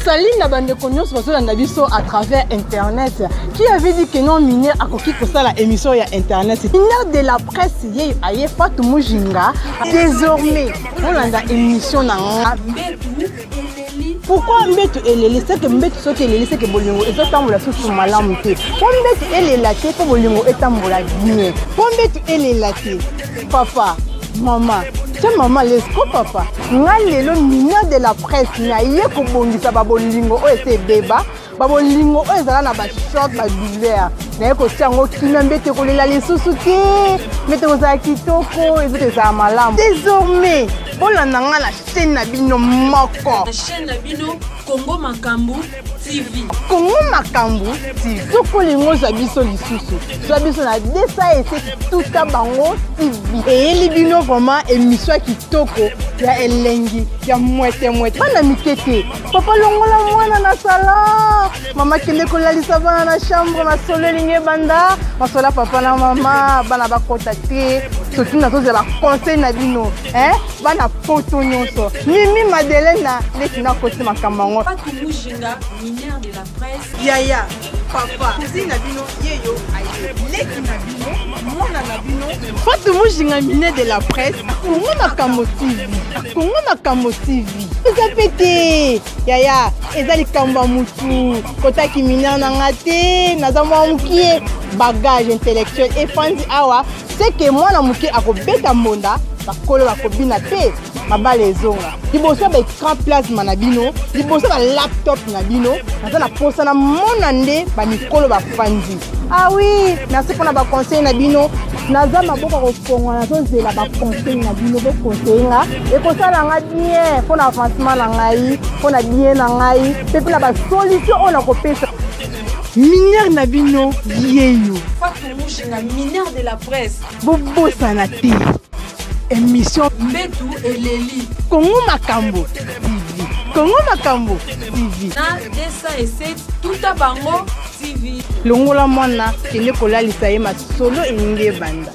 Salut na bandeko nyonso bazolanda biso à travers internet. Qui avait dit que non mineur akoki kosala émission ya internet? Mineur de la presse ye aye Fatou Mujinga. Désormais, bolanda émission na nga. Pourquoi mbetu eleli? C'est que mbetu soki eleli, c'est que bolingo ezotambola susu malamu te. Po mbetu elela te, po bolingo etambola bien. Po mbetu elela te. Papa, mama, tia mama lesko papa. Nga lelo mineur de la presse naye kobongisa ba bolingo oyo esi ebeba, ba bolingo oyo ezala na ba choc, ba douleur. Naye kotia yango kimia, mbetu ekolela lisusu te, mbetu ekozala kitoko, mbetu ezala malamu. Désormais, bolanda nga na chaîne na bino moko. Na chaîne na bino Congo Makambu TV. Congo Makambu TV. Soki olingi ozwa biso lisusu, zwa biso na 207 tuta bango TV. Eyeli bino vraiment émission ya kitoko ya elengi ya mwete mwete. Bana mike te. Papa longola mwana na salon. Mama kende kolalisa bana na chambre, masolo elingi ebanda. Masolo ya papa na mama, bana bakota te. Surtout nazozela ba conseil na bino. Hein? Bana poto nyonso. Mimi Madeleine leki na koti makambo yango. Fatou Mujinga, mineur de la presse. Yaya, papa, cousine na bino yeyo aye. Leki na bino, mwana na bino. Fatou Mujinga, mineur de la presse. Congo Makambo TV. Congo Makambo TV. Eza pe te. Yaya, eza likambo ya mutu. Kotaki mineur na nga te, naza mwa mukie. Bagage intellectuel efandi awa. C'est que mwana moke akobeta mbonda, bakolo bakobina te, mabala ezonga. Liboso ya ba écran plasma na bino, liboso ya ba laptop na bino, naza na posa na mona nde ba mikolo bafandi. Ah oui, merci mpona ba conseil na bino. Naza maboko kofongola, nazozela ba conseil na bino, bo conseiller nga, ekosala nga bien mpona avancement na ngai, mpona bien na ngai, mpe mpona ba solution oyo nakopesa. Mineur na bino yeyo. Fatou Mujinga, mineur de la presse. Bobosana te émission Mbetu eleli. Congo Makambo TV. Congo Makambo TV. Na 207 tuta bango TV. Longola mwana kende kolalisa ye masolo elingi ebanda.